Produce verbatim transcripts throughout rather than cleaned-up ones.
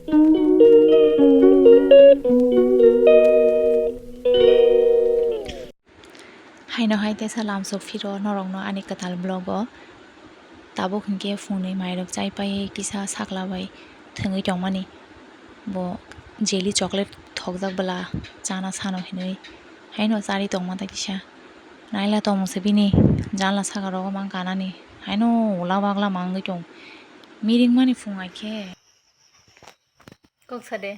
Haino hai teisa lamsok phiro norokno ani kwtal vlog o. Tabuk hinkhe phungnwi mairok chai pai kisa sakla bai thwngwi tongmani. Bo jelly chocolate thokjak bwla chana sano hinwi. Haino chari tongma ta kisa. Naila tongmungse bini janla saka rogo mang kanani. Haino ula bagla mangwi tong. Miringmani phung aikhe. Kok sa de.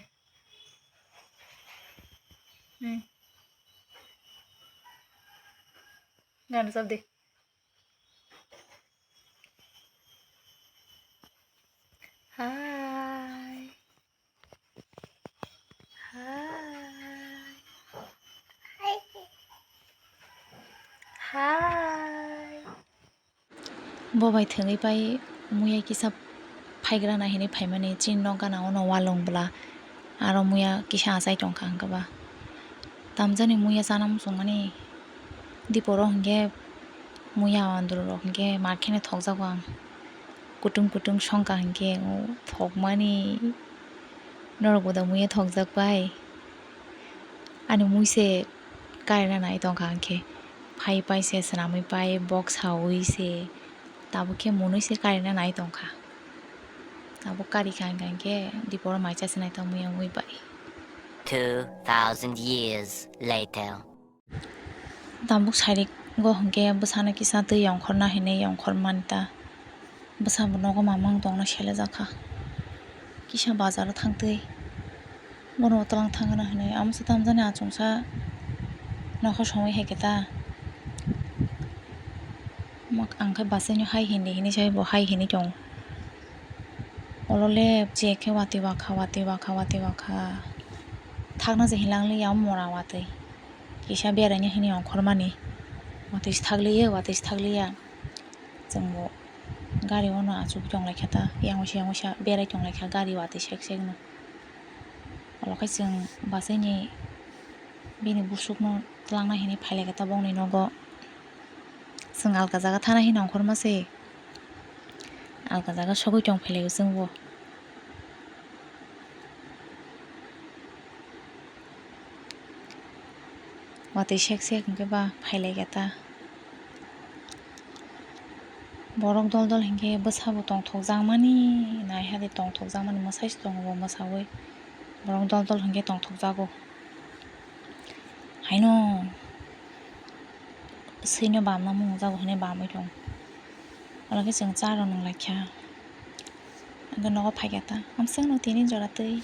Hmm. Gan rwchap de. Hi. Hi. Hi. Bo bai thwngwi pai muya kisa phaigrana hinwi phaimani chini nok gana ono walong bwla aro muya kisa achai tongkha hwnkhe ba tamjani muya chana muchungmani diporo hwnkhe muya andro rok hwnkhe mar kheno thokjago ang kutung kutung songkha hwnkhe thokmani norok bo da muya thokjak bai ani mui se karina nai tongkha hwnkhe phai pai se swnamwi pai bok sawi se. Tabuk khe monwi se karina nai tongkha. Tabuk kari kha hwnkha hwnkhe diporo mai cha se naithok muya wngwi bai. Two thousand years later. Tabuk sairik go hwnkhe bwsano kisa twi yongkhorna hinwi yongkhor mani ta. Bwsa bo nogo mamang tongna selejakha. Kisa bazaro thangtwi. Bono twlang thangna hinwi amo se tamjani achungsa nokha somwi hai khe ta. Mak-, ang khe bwswino hai hindi hinwi sai bo hai hinwi tongo. Olo le je khe watwi wakha, watwi wakha, watwi wakha. Thakna je hinlang liya mora watwi. Kisa beraina hinwi ongkhormani. Watwi se thakliya, watwi se thakliya. Chwng bo gari o no achuk tong lai kha ta, yang waisa yang waisa berai tong lai kha gari watwi sek sek no. Olo khe chwng bachai ni bini busuk no twlang nai hinwi phai lai kha ta bongni nogo. Chwng alka jaga thana hinwi ongkhorma se. Alka jaga sogwi tong phai lai o chwng bo. Watwi sek sek hwnkhe ba phai lai kha ta. Borok dol dol hwnkhe bwsa bo tongthok jakmani, nai hade tongthok jakmani mwsai se tongo bo mwsawi. Borok dol dol hwnkhe tongthok jago. Haino swino bamna mung jago hinwi bamwi tongo. Olo khe chwng cha rw nang lai kha. Hwnkhe nogo phai kha ta. Amswkno tini jora twi.